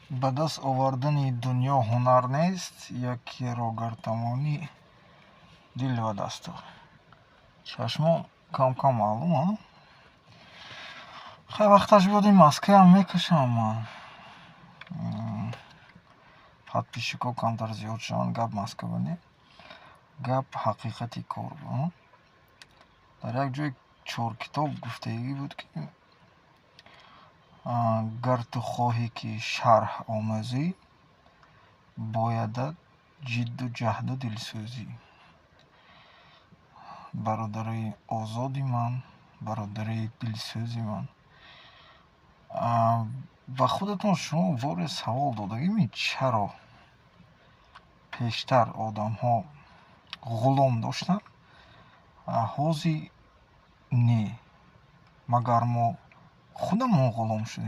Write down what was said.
Ба даст овардани дунё ҳунар нест, якеро гар тавонӣ дил ба даст ор. Чашмон кам-кам маълум, а? Хай, вақташ биёд, ин маскаам мекашам ман. Подписчикҳо камтар зиёд шаванд, гап маска ба не, гап ҳақиқати кор. Дар як ҷои чоркитоб гуфтагӣ буд, ки гар ту хоҳӣ, ки шарҳ омӯзӣ, боядат ҷидду ҷаҳду дилсӯзӣ. Бародарои озоди ман, бародарои дилсӯзи ман, ба худатон шумо боре савол додагӣ, чаро пештар одамҳо ғулом доштанд, ҳозир не? Магар мо худамон ғулом шудем?